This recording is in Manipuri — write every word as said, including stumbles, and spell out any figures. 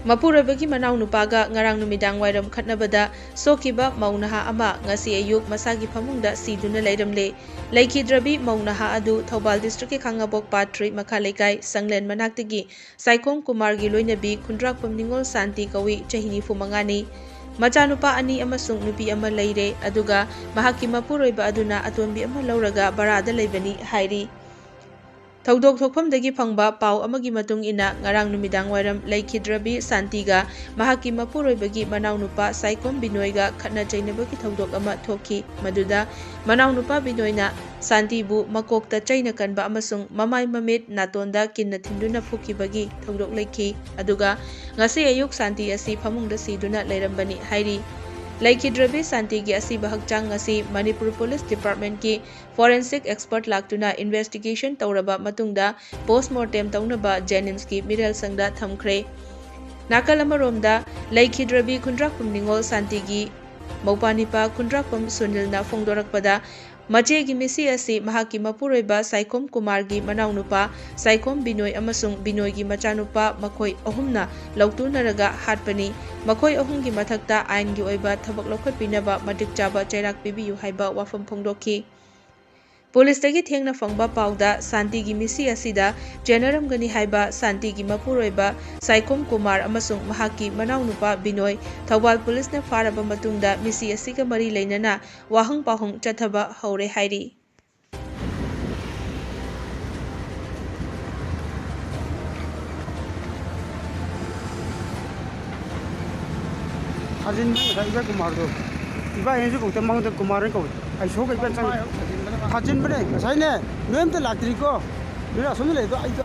ꯃꯄꯨꯔꯣꯏꯕꯒꯤ ꯃꯅꯥꯎꯅꯨꯄꯥꯒ ꯉꯔꯥꯡ ꯅꯨꯃꯤꯗꯥꯡ ꯋꯥꯏꯔꯝ ꯈꯠꯅꯕꯗ ꯁꯣꯛꯈꯤꯕ ꯃꯧ ꯅꯍꯥ ꯑꯃ ꯉꯁꯤ ꯑꯌꯨꯛ ꯃꯁꯥꯒꯤ ꯐꯃꯨꯡꯗ ꯁꯤꯗꯨꯅ ꯂꯩꯔꯝꯂꯦ꯫ ꯂꯩꯈꯤꯗ꯭ꯔꯕꯤ ꯃꯧ ꯅꯍꯥ ꯑꯗꯨ ꯊꯧꯕꯥꯜ district ꯀꯤ ꯈꯥꯉꯕꯣꯛ ꯄꯥꯠ three ꯃꯈꯥ ꯂꯩꯀꯥꯏ ꯁꯪꯂꯦꯟ ꯃꯅꯥꯛꯇꯒꯤ ꯁꯥꯏꯈꯣꯝ ꯀꯨꯃꯥꯔꯒꯤ ꯂꯣꯏꯅꯕꯤ ꯈꯨꯟꯗ꯭ꯔꯥꯛꯄꯝ ꯅꯤꯉꯣꯜ ꯁꯥꯟꯇꯤ ꯀꯧꯏ, ꯆꯍꯤ ꯅꯤꯐꯨ ꯃꯉꯥꯅꯤ꯫ ꯃꯆꯥꯅꯨꯄꯥ ꯑꯅꯤ ꯑꯃꯁꯨꯡ ꯅꯨꯄꯤ ꯑꯃ ꯂꯩꯔꯦ, ꯑꯗꯨꯒ ꯃꯍꯥꯛꯀꯤ ꯃꯄꯨꯔꯣꯏꯕ ꯑꯗꯨꯅ ꯑꯇꯣꯟꯕꯤ ꯑꯃ ꯂꯧꯔꯒ ꯚꯔꯥꯗ ꯂꯩꯕꯅꯤ ꯍꯥꯏꯔꯤ꯫ ꯊꯧꯗꯣꯛ ꯊꯣꯛꯐꯝꯗꯒꯤ ꯐꯪꯕ ꯄꯥꯎ ꯑꯃꯒꯤ ꯃꯇꯨꯡ ꯏꯟꯅ, ꯉꯔꯥꯡ ꯅꯨꯃꯤꯗꯥꯡ ꯋꯥꯏꯔꯝ ꯂꯩꯈꯤꯗ꯭ꯔꯕꯤ ꯁꯥꯟꯇꯤꯒ ꯃꯍꯥꯛꯀꯤ ꯃꯄꯨꯔꯣꯏꯕꯒꯤ ꯃꯅꯥꯎꯅꯨꯄꯥ ꯁꯥꯏꯈꯣꯝ ꯕꯤꯅꯣꯏꯒ ꯈꯠꯅ ꯆꯩꯅꯕꯒꯤ ꯊꯧꯗꯣꯛ ꯑꯃ ꯊꯣꯛꯈꯤ꯫ ꯃꯗꯨꯗ ꯃꯅꯥꯎꯅꯨꯄꯥ ꯕꯤꯅꯣꯏꯅ ꯁꯥꯟꯇꯤꯕꯨ ꯃꯀꯣꯛꯇ ꯆꯩꯅ ꯀꯟꯕ ꯑꯃꯁꯨꯡ ꯃꯃꯥꯏ, ꯃꯃꯤꯠ, ꯅꯥꯇꯣꯟꯗ ꯀꯤꯟꯅ ꯊꯤꯟꯗꯨꯅ ꯐꯨꯈꯤꯕꯒꯤ ꯊꯧꯗꯣꯛ ꯂꯩꯈꯤ꯫ ꯑꯗꯨꯒ ꯉꯁꯤ ꯑꯌꯨꯛ ꯁꯥꯟꯇꯤ ꯑꯁꯤ ꯐꯃꯨꯡꯗ ꯁꯤꯗꯨꯅ ꯂꯩꯔꯝꯕꯅꯤ ꯍꯥꯏꯔꯤ꯫ ꯂꯩꯈꯤꯗ꯭ꯔꯕꯤ ꯁꯥꯟꯇꯤꯒꯤ ꯑꯁꯤꯕ ꯍꯛꯆꯥꯡ ꯉꯁꯤ ꯃꯅꯤꯄꯨꯔ Police Department ꯀꯤ forensic expert ꯂꯥꯛꯇꯨꯅ investigation ꯇꯧꯔꯕ ꯃꯇꯨꯡꯗ post mortem ꯇꯧꯅꯕ JNIMS ꯀꯤ ꯃꯤꯔꯦꯜ ꯁꯪꯗ ꯊꯝꯈ꯭ꯔꯦ꯫ ꯅꯥꯀꯜ ꯑꯃꯔꯣꯝꯗ, ꯂꯩꯈꯤꯗ꯭ꯔꯕꯤ ꯈꯨꯟꯗ꯭ꯔꯥꯛꯄꯝ ꯅꯤꯉꯣꯜ ꯁꯥꯟꯇꯤꯒꯤ ꯃꯧꯄꯥꯅꯤꯄꯥ ꯈꯨꯟꯗ꯭ꯔꯥꯛꯄꯝ ꯁꯨꯅꯤꯜꯅ ꯐꯣꯡꯗꯣꯔꯛꯄꯗ, ꯃꯆꯦꯒꯤ ꯃꯤꯁꯤ ꯑꯁꯤ ꯃꯍꯥꯛꯀꯤ ꯃꯄꯨꯔꯣꯏꯕ ꯁꯥꯏꯈꯣꯝ ꯀꯨꯃꯥꯔꯒꯤ ꯃꯅꯥꯎꯅꯨꯄꯥ ꯁꯥꯏꯈꯣꯝ ꯕꯤꯅꯣꯏ ꯑꯃꯁꯨꯡ ꯕꯤꯅꯣꯏꯒꯤ ꯃꯆꯥꯅꯨꯄꯥ ꯃꯈꯣꯏ ꯑꯍꯨꯝꯅ ꯂꯧꯇꯨꯅꯔꯒ ꯍꯥꯠꯄꯅꯤ꯫ ꯃꯈꯣꯏ ꯑꯍꯨꯝꯒꯤ ꯃꯊꯛꯇ ꯑꯥꯏꯟꯒꯤ ꯑꯣꯏꯕ ꯊꯕꯛ ꯂꯧꯈꯠꯄꯤꯅꯕ ꯃꯇꯤꯛ ꯆꯥꯕ ꯆꯩꯔꯥꯛ ꯄꯤꯕꯤꯌꯨ ꯍꯥꯏꯕ ꯋꯥꯐꯝ ꯐꯣꯡꯗꯣꯛꯈꯤ꯫ ꯄꯨꯂꯤꯁꯇꯒꯤ ꯊꯦꯡꯅ ꯐꯪꯕ ꯄꯥꯎꯗ, ꯁꯥꯟꯇꯤꯒꯤ ꯃꯤꯁꯤ ꯑꯁꯤꯗ ꯆꯦꯟꯅꯔꯝꯒꯅꯤ ꯍꯥꯏꯕ ꯁꯥꯟꯇꯤꯒꯤ ꯃꯄꯨꯔꯣꯏꯕ ꯁꯥꯏꯈꯣꯝ ꯀꯨꯃꯥꯔ ꯑꯃꯁꯨꯡ ꯃꯍꯥꯛꯀꯤ ꯃꯅꯥꯎꯅꯨꯄꯥ ꯕꯤꯅꯣꯏ ꯊꯧꯕꯥꯜ ꯄꯨꯂꯤꯁꯅ ꯐꯥꯔꯕ ꯃꯇꯨꯡꯗ ꯃꯤꯁꯤ ꯑꯁꯤꯒ ꯃꯔꯤ ꯂꯩꯅꯅ ꯋꯥꯍꯪ ꯄꯥꯎꯍꯪ ꯆꯠꯊꯕ ꯍꯧꯔꯦ ꯍꯥꯏꯔꯤ꯫ ꯊꯥꯖꯤꯟꯕ ꯉꯁꯥꯏ ꯏꯕꯥꯏ ꯀꯨꯃꯥꯔꯗꯣ꯫ ꯏꯕꯥꯏ ꯍꯥꯏꯅꯁꯨ ꯀꯧꯗꯦ, ꯃꯉꯣꯟꯗ ꯀꯨꯃꯥꯔ ꯍꯥꯏꯅ ꯀꯧꯏ꯫ ꯑꯩ ꯁꯣꯛ ꯏꯕꯥꯏ ꯆꯪꯉꯦ꯫ ꯊꯥꯖꯤꯟꯕꯅꯦ ꯉꯁꯥꯏꯅꯦ꯫ ꯅꯣꯏ ꯑꯝꯇ ꯂꯥꯛꯇ꯭ꯔꯤꯀꯣ꯫ ꯅꯣꯏ ꯑꯁꯣꯝꯗ ꯂꯩꯗꯣ ꯑꯩꯗꯣ